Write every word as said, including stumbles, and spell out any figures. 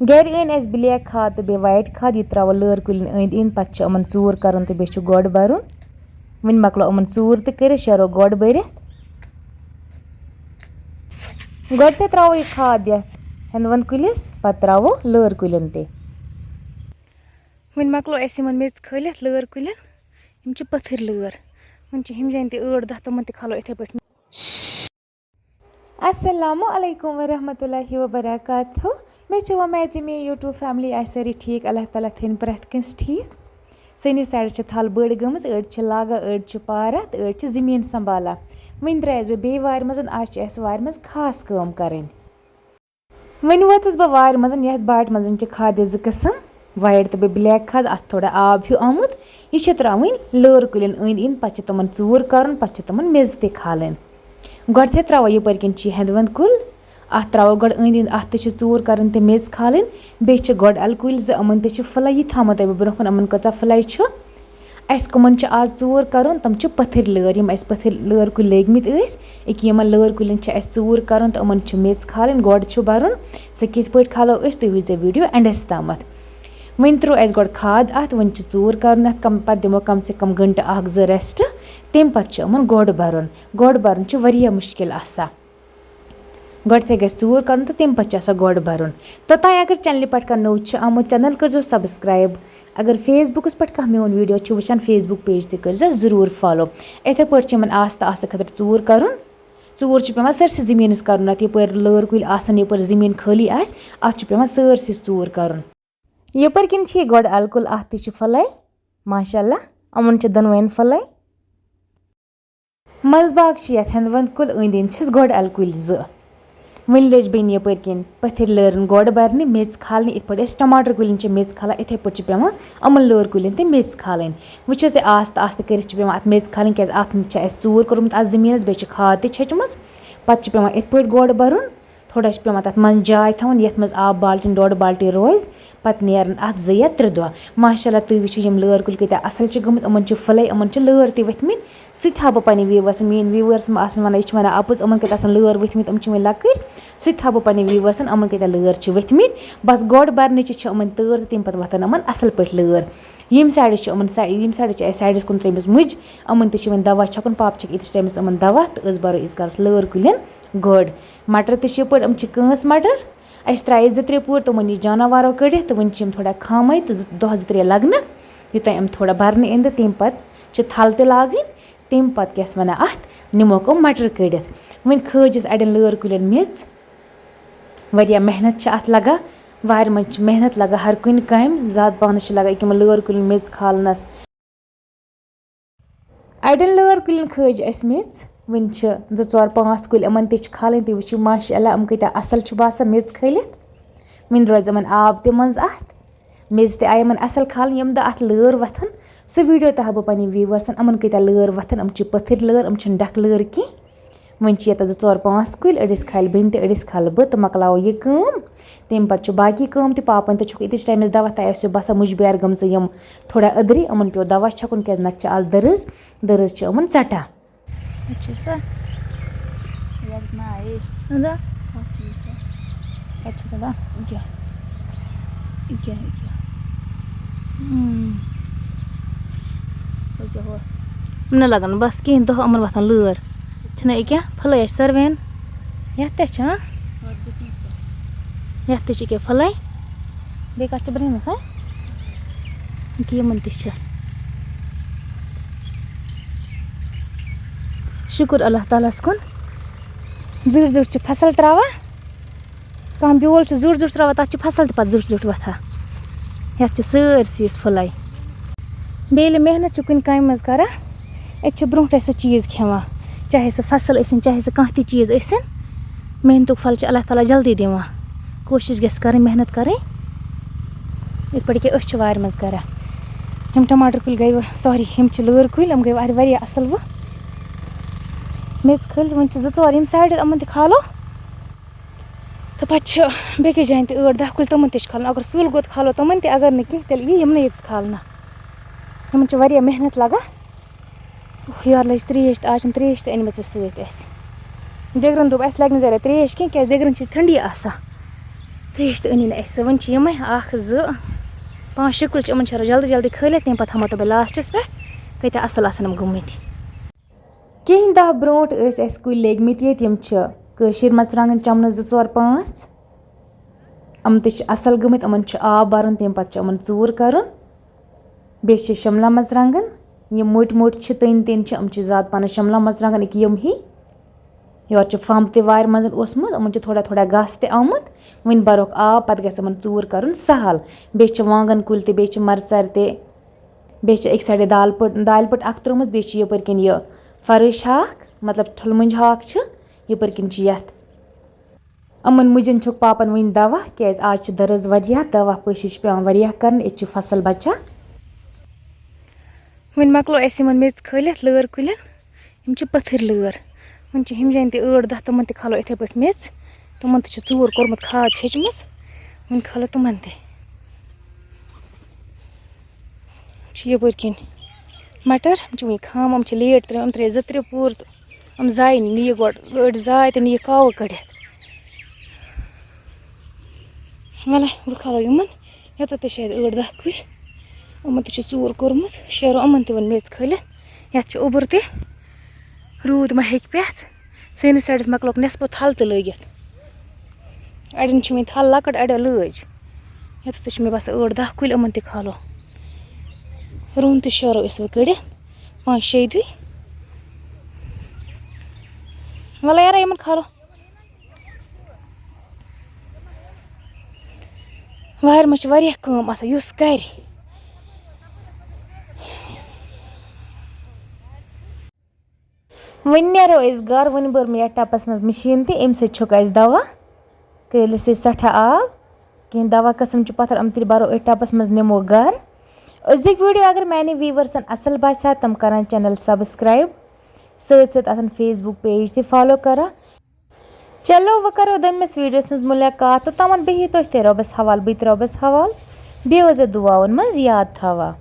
گرِ أنۍ اَسہِ بلیک کھاد تہٕ بیٚیہِ وایٹ کھاد، یہِ ترٛاوو لٲر کُلٮ۪ن أنٛدۍ أنٛدۍ، پَتہٕ چھُ یِمَن ژوٗر کَرُن تہٕ بیٚیہِ چھُ گۄڈ بَرُن۔ وۄنۍ مۄکلو یِمَن ژوٗر تہِ کٔرِتھ، شیرو گۄڈ بٔرِتھ۔ گۄڈٕ تہِ ترٛاوو یہِ کھاد یَتھ ہٮ۪نٛدوَن کُلِس، پَتہٕ ترٛاوو لٲر کُلٮ۪ن تہِ۔ وۄنۍ مۄکلو اَسہِ یِمَن میٚژ کھٲلِتھ لٲر کُلٮ۪ن۔ یِم چھِ پٔتھٕرۍ لٲر۔ وۄنۍ چھِ ہُم جایَن تہِ ٲٹھ دَہ، تِمَن تہِ کھالو یِتھَے پٲٹھۍ۔ السلام علیکم ورحمۃ اللہ وبرکاتہ۔ مےٚ چھِ وۄمید زِ میٛٲنۍ YouTube family آسہِ سٲری ٹھیٖک، اللہ تعالیٰ تھٲیِن پرٛٮ۪تھ کٲنٛسہِ ٹھیٖک۔ سٲنِس سایڈَس چھِ تھل بٔڑ گٔمٕژ، أڑۍ چھِ لاگان، أڑۍ چھِ پاران تہٕ أڑۍ چھِ زٔمیٖن سنبھالان۔ وۄنۍ درٛایَس بہٕ بیٚیہِ وارِ منٛز، آز چھِ اَسہِ وارِ منٛز خاص کٲم کَرٕنۍ۔ وۄنۍ وٲژٕس بہٕ وارِ منٛز، یَتھ باٹہِ منٛز چھِ کھادِ زٕ قٕسٕم، وایٹ تہٕ بیٚیہِ بلیک کھاد، اَتھ تھوڑا آب ہیوٗ آمُت۔ یہِ چھِ ترٛاوٕنۍ لٲر کُلٮ۪ن أنٛدۍ أنٛدۍ، پَتہٕ چھِ تِمَن ژوٗر کَرُن، پَتہٕ چھِ تِمَن میٚژ تہِ کھالٕنۍ۔ گۄڈٕنٮ۪تھٕے ترٛاوو یِپٲرۍ کِنۍ چھِ یہِ ہٮ۪نٛدوٮ۪نٛد کُل، اَتھ ترٛاوو گۄڈٕ أنٛدۍ أنٛدۍ، اَتھ تہِ چھِ ژوٗر کَرٕنۍ تہٕ میٚژ کھالٕنۍ۔ بیٚیہِ چھِ گۄڈٕ اَلہٕ کُلۍ زٕ، یِمَن تہِ چھِ پھٕلَے، یہِ تھاومو تۄہہِ بہٕ برٛونٛہہ کُن یِمَن کۭژاہ پھٕلَے چھِ۔ اَسہِ کٕمَن چھِ آز ژوٗر کَرُن، تِم چھِ پٔتھٕرۍ لٲر، یِم اَسہِ پٔتھٕرۍ لٲر کُلۍ لٲگۍ مٕتۍ ٲسۍ، أکیٛاہ یِمَن لٲر کُلٮ۪ن چھِ اَسہِ ژوٗر کَرُن تہٕ یِمَن چھِ میٚژ کھالٕنۍ، گۄڈٕ چھُ بَرُن۔ سُہ کِتھ پٲٹھۍ کھالو أسۍ، تُہۍ وٕچھزیو video endَس تامَتھ۔ وۄنۍ ترٛوو اَسہِ گۄڈٕ کھاد اَتھ، وۄنۍ چھِ ژوٗر کَرُن اَتھ، کَم، پَتہٕ دِمو کَم سے کَم گھنٹہٕ اَکھ زٕ rest، تَمہِ پَتہٕ چھُ یِمَن گۄڈٕ بَرُن۔ گۄڈٕ بَرُن چھُ واریاہ مُشکِل آسان۔ گۄڈٕنٮ۪تھٕے گژھِ ژوٗر کَرُن تہٕ تَمہِ پَتہٕ چھُ آسان گۄڈٕ بَرُن۔ توٚتام اگر channelہِ پٮ۪ٹھ کانٛہہ نوٚو چھُ آمُت، channel کٔرۍزیو subscribe۔ اگر Facebookَس پٮ۪ٹھ کانٛہہ میون video چھُ وٕچھان، Facebook page تہِ کٔرۍزیو ضروٗر follow۔ یِتھَے پٲٹھۍ چھِ یِمَن آستہٕ آستہٕ خٲطرٕ ژوٗر کَرُن۔ ژوٗر چھُ پٮ۪وان سٲرسٕے زٔمیٖنَس کَرُن، اَتھ یَپٲرۍ لٲر کُلۍ آسَن، یَپٲرۍ زٔمیٖن خٲلی آسہِ، اَتھ چھُ پٮ۪وان سٲرسٕے ژوٗر کَرُن۔ یَپٲرۍ کِنۍ چھِ یہِ گۄڈٕ اَلہٕ کُل، اَتھ تہِ چھِ پھٕلَے، ماشاءاللہ، یِمَن چھِ دۄنوَیَن پھٕلَے۔ منٛزباگ چھِ یَتھ ہٮ۪نٛدوٮ۪نٛد کُل، أنٛدۍ أنٛدۍ چھِس گۄڈٕ اَلہٕ کُلۍ زٕ۔ وۄنۍ لٔج بیٚنہِ یَپٲرۍ کِنۍ پٔتھٕرۍ لٲرَن گۄڈٕ بَرنہِ، میٚژ کھالنہِ۔ یِتھ پٲٹھۍ أسۍ ٹماٹر کُلٮ۪ن چھِ میٚژ کھالان، یِتھَے پٲٹھۍ چھِ پٮ۪وان یِمَن لٲر کُلٮ۪ن تہِ میٚژ کھالٕنۍ۔ وۄنۍ چھِ أسۍ آستہٕ آستہٕ کٔرِتھ چھِ پٮ۪وان اَتھ میٚژ کھالٕنۍ، کیٛازِ اَتھ چھِ اَسہِ ژوٗر کوٚرمُت اَتھ زٔمیٖنَس، بیٚیہِ چھِ کھاد تہِ چھٔچمٕژ۔ پَتہٕ چھِ پٮ۪وان یِتھ پٲٹھۍ گۄڈٕ بَرُن۔ تھوڑا چھِ پٮ۪وان تَتھ منٛز جاے تھاوُن، یَتھ منٛز آب بالٹیٖن، ڈۄڈ بالٹیٖن روزِ۔ پَتہٕ نیرَن اَتھ زٕ یا ترٛےٚ دۄہ۔ ماشاءاللہ، تُہۍ وٕچھِو، یِم لٲر کُلۍ کۭتیٛاہ اَصٕل چھِ گٔمٕتۍ۔ یِمَن چھِ پھٕلَے، یِمَن چھِ لٲر تہِ ؤتھمٕتۍ۔ سُہ تہِ ہاوٕ بہٕ پنٛنٮ۪ن viewersن۔ میٛٲنۍ viewers مہ آسَن وَنان، یہِ چھِ وَنان اَپُز، یِمَن کَتہِ آسَن لٲر ؤتھمٕتۍ، یِم چھِ وۄنۍ لۄکٕٹۍ۔ سُہ تہِ ہاوٕ بہٕ پنٛنٮ۪ن viewersن، یِمَن کۭتیٛاہ لٲر چھِ ؤتھمٕتۍ۔ بَس گۄڈٕ بَرنٕچہِ چھِ یِمَن تٲر تہٕ تَمہِ پَتہٕ وۄتھَن یِمَن اَصٕل پٲٹھۍ لٲر۔ ییٚمہِ سایڈٕ چھِ یِمَن سا-، ییٚمہِ سایڈٕ چھِ اَسہِ sideس کُن ترٛٲومٕژ مُجہِ، یِمَن تہِ چھِ وۄنۍ دَوا چھَکُن۔ پاپہٕ چھَکہِ ییٖتِس ٹایمَس یِمَن دَوا تہٕ أسۍ بَرو ییٖتِس کالَس لٲر کُلٮ۪ن گۄڈ۔ مَٹر تہِ چھِ یَپٲرۍ، یِم چھِ کٲنٛس مَٹر۔ اَسہِ ترٛایے زٕ ترٛےٚ پوٗرۍ تِمَن نِش جاناوارو کٔڑِتھ، تہٕ وۄنۍ چھِ یِم تھوڑا خامٕے تہٕ زٕ دۄہ زٕ ترٛےٚ لَگنَکھ، یوٚتام یِم تھوڑا بَرنہٕ یِن تہٕ تَمہِ پَتہٕ چھِ تھَل تہِ لاگٕنۍ۔ تَمہِ پَتہٕ کیٛاہ چھِ وَنان اَتھ، نِموکھ یِم مَٹر کٔڑِتھ۔ وۄنۍ کھٲج اَسہِ اَڑٮ۪ن لٲر کُلٮ۪ن میٚژ۔ واریاہ محنت چھِ اَتھ لَگان۔ وارِ منٛز چھِ محنت لَگان ہر کُنہِ کامہِ۔ زیادٕ پَہنَس چھِ لَگان أکیٛاہ یِمَن لٲر کُلٮ۪ن میٚژ کھالنَس۔ اَڑٮ۪ن لٲر کُلٮ۪ن کھٲج اَسہِ میٚژ۔ وٕنہِ چھِ زٕ ژور پانٛژھ کُلۍ، یِمَن تہِ چھِ کھالٕنۍ۔ تُہۍ وٕچھِو، ماشاء اللہ، یِم کۭتیٛاہ اَصٕل چھِ باسان میٚژ کھٲلِتھ۔ وٕنہِ روزِ یِمَن آب تہِ منٛز اَتھ۔ میٚژِ تہِ آیہِ یِمَن اَصٕل کھالٕنۍ۔ ییٚمہِ دۄہ اَتھ لٲر وۄتھَن، سُہ video تہِ ہاوٕ بہٕ پنٛنٮ۪ن viewersن، یِمَن کۭتیٛاہ لٲر وۄتھَن۔ یِم چھِ پٔتھٕرۍ لٲر، یِم چھِنہٕ ڈَکھ لٲر کینٛہہ۔ وۄنۍ چھِ ییٚتٮ۪تھ زٕ ژور پانٛژھ کُلۍ، أڑِس کھالہِ بیٚنہِ تہٕ أڑِس کھالہٕ بہٕ تہٕ مۄکلاوو یہِ کٲم۔ تَمہِ پَتہٕ چھُ باقی کٲم تہِ۔ پاپَن تہِ چھُکھ ییٖتِس ٹایمَس دَوا تہِ آسہِ باسان مُجہِ بیٛارِ گٔمژٕ یِم تھوڑا أدرِ، یِمَن پیوٚو دَوا چھَکُن، کیٛازِ نَتہٕ چھِ آز دٔرٕز، دٔرٕز چھِ یِمَن ژَٹان۔ اَتہِ چھُ سا یَتھ نایہِ۔ اَدا۔ اَتہِ چھُ دَوا۔ یہِ کیٛاہ؟ یہِ کیٛاہ؟ یہِ کیٛاہ؟ اۭں۔ یہِ کیٛاہ ہُہ؟ یِم نہٕ لَگَن بَس کِہیٖنۍ، دۄہ یِمَن وۄتھان لٲر۔ چھِنہ یہِ کیٛاہ پھٕلَے اَسہِ سَروِیَن؟ یَتھ تہِ چھا؟ یَتھ تہِ چھِ کیٛاہ پھٕلَے؟ بیٚیہِ کَتھ چھِ برٛنٛہمِس، ہا؟ ییٚکیٛاہ یِمَن تہِ چھِ۔ شُکُر اللہ تعالیٰ ہَس کُن۔ زیُٹھ زیُٹھ چھِ فصل ترٛاوان۔ کانٛہہ بیول چھُ زیُٹھ زیُٹھ ترٛاوان، تَتھ چھِ فصل تہِ پَتہٕ زیُٹھ زیُٹھ وۄتھان۔ یَتھ چھِ سٲرسٕے أسۍ پھٕلَے۔ بیٚیہِ ییٚلہِ محنت چھِ کُنہِ کامہِ منٛز کَران، أسۍ چھِ برونٛٹھَے سُہ چیٖز کھٮ۪وان، چاہے سُہ فصل ٲسِن، چاہے سُہ کانٛہہ تہِ چیٖز ٲسِن۔ محنتُک پھل چھُ اللہ تعالیٰ جلدی دِوان۔ کوٗشِش گژھِ کَرٕنۍ، محنت کَرٕنۍ۔ یِتھ پٲٹھۍ کہِ أسۍ چھِ وارِ منٛز کَران۔ یِم ٹماٹر کُلۍ گٔے وۄنۍ، sorry، یِم چھِ لٲر کُلۍ، یِم گٔے وارِ واریاہ اَصٕل وۄنۍ۔ میٚژ کھٔلۍ، وۄنۍ چھِ زٕ ژور یِم side، یِمَن تہِ کھالو۔ تہٕ پَتہٕ چھِ بیٚکِس جایہِ تہِ ٲٹھ دَہ کُلۍ، تِمَن تہِ چھِ کھالُن۔ اگر سُل گوٚد کھالو تِمَن تہِ، اگر نہٕ کینٛہہ، تیٚلہِ یی یِمنٕے ییٚتَس کھالنہٕ۔ یِمَن چھِ واریاہ محنت لَگان۔ یورٕ لٔج ترٛیش تہٕ آز چھِنہٕ ترٛیش تہِ أنمٕژ سۭتۍ اَسہِ۔ دِگرَن دوٚپ، اَسہِ لَگہِ نہٕ زیادٕ ترٛیش کینٛہہ، کیٛازِ دِگرَن چھِ ٹھنٛڈی آسان۔ ترٛیش تہِ أنِن اَسہِ، وۄنۍ چھِ یِمَے اَکھ، زٕ، پانٛژھ، شےٚ کُلۍ چھِ، یِمَن چھِ رَلہٕ جلدی کھٲلِتھ، تَمہِ پَتہٕ ہاوہو تۄہہِ بہٕ لاسٹَس پٮ۪ٹھ کۭتیٛاہ اَصٕل آسَن یِم گٔمٕتۍ۔ کینٛہہ دۄہ برونٛٹھ ٲسۍ اَسہِ کُلۍ لٔگۍ مٕتۍ ییٚتہِ، یِم چھِ کٲشِرۍ مَرژٕوانٛگَن چَمنہٕ زٕ ژور پانٛژھ، یِم تہِ چھِ اَصٕل گٔمٕتۍ، یِمَن چھُ آب بَرُن، تَمہِ پَتہٕ چھِ یِمَن ژوٗر کَرُن۔ بیٚیہِ چھِ شِملا مَرژٕوانٛگَن، یِم مٔٹۍ مٔٹۍ چھِ، تٔنۍ تٔنۍ چھِ، یِم چھِ زیادٕ پَہَن شِملا مَرژٕوانٛگَن أکیاہ یِم ہی۔ یورٕ چھُ فمب تہِ وارِ منٛز اوسمُت، یِمَن چھُ تھوڑا تھوڑا گاسہٕ تہِ آمُت، وۄنۍ بَرُکھ آب، پَتہٕ گژھِ یِمَن ژوٗر کَرُن سَہَل۔ بیٚیہِ چھِ وانٛگَن کُلۍ تہِ، بیٚیہِ چھِ مَرژَر تہِ، بیٚیہِ چھِ أکۍ سایڈٕ دالہِ پٔٹ-، دالہِ پٔٹ اَکھ ترٲومٕژ، بیٚیہِ چھِ یَپٲرۍ کِنۍ یہِ فَرٕش ہاکھ، مطلب ٹھُلہٕ مۄنٛجہِ ہاکھ چھِ، یَپٲرۍ کِنۍ چھِ یَتھ یِمَن مُجَن چھُکھ پاپَن وٕنہِ دَوا، کیٛازِ آز چھِ دَرٕز واریاہ، دَوا پٲشی چھِ پٮ۪وان واریاہ کَرٕنۍ، أتۍ چھُ فصل بَچان۔ وۄنۍ مۄکلو اَسہِ یِمَن میٚژ کھٲلِتھ لٲر کُلٮ۪ن، یِم چھِ پٔتھٕرۍ لٲر۔ وۄنۍ چھِ ہُمہِ جایَن تہِ ٲٹھ دَہ، تِمَن تہِ کھالو یِتھَے پٲٹھۍ میٚژ، تِمَن تہِ چھِ ژوٗر کوٚرمُت، کھاد چھٔچمٕژ، وۄنۍ کھالو تِمَن تہِ۔ چھِ یَپٲرۍ کِنۍ مَٹر، یِم چھِ وٕنہِ خام، یِم چھِ لیٹ ترٛٲے، یِم ترٛٲے زٕ ترٛےٚ پوٗر تہٕ یِم زایہِ نہٕ یہِ گۄڈٕ، أڑۍ زاے تہٕ نہٕ یہِ کاوٕ کٔڑِتھ۔ وَلہٕ، بہٕ کھالو یِمَن، یَتَتھ تہِ چھِ اَتہِ ٲٹھ دَہ کُلۍ، یِمَن تہِ چھِ ژوٗر کوٚرمُت، شیرو یِمَن تہِ وۄنۍ میٚژ کھٲلِتھ۔ یَتھ چھُ اوٚبُر تہِ، روٗد ما ہیٚکہِ پٮ۪تھ۔ سٲنِس سایڈَس مۄکلوکھ نٮ۪صفو تھَل تہِ لٲگِتھ۔ اَڑٮ۪ن چھِ وۄنۍ تھَل لۄکٕٹ، اَڑٮ۪و لٲج۔ یَتَتھ تہِ چھِ مےٚ باسان ٲٹھ دَہ کُلۍ، یِمَن تہِ کھالو۔ رُہُن تہِ شیرو أسۍ وۄنۍ کٔڑِتھ، پانٛژھ شیٚیہِ دُہۍ۔ وَلہٕ یارا، یِمَن کھالو۔ وارِ منٛز چھِ واریاہ کٲم آسان، یُس کَرِ۔ وۄنۍ نیرو أسۍ گَرٕ، وۄنۍ بٔر مےٚ یَتھ ٹَپَس منٛز مِشیٖن تہِ، اَمہِ سۭتۍ چھُکھ اَسہِ دَوا، کٔرِس أسۍ سٮ۪ٹھاہ آب، کینٛہہ دَوا قٕسٕم چھِ پَتھر، یِم تہِ بَرو أتھۍ ٹَپَس منٛز، نِمو گَرٕ۔ أزیُک ویٖڈیو اگر میٛانہِ ویٖوَرسَن اَصٕل باسیٛو، تِم کَرَن چَنَل سَبسکرٛایِب، سۭتۍ سۭتۍ آسَن Facebook پیج تہِ فالو کَران۔ چلو، وۄنۍ کَرو دوٚیمِس ویٖڈیوَس منٛز مُلاقات، توٚتام بِہِو تُہۍ تہِ رۄبَس حوال، بہٕ تہِ رۄبَس حوال، بیٚیہِ ٲسۍزیو دُعاوَن منٛز یاد تھاوان۔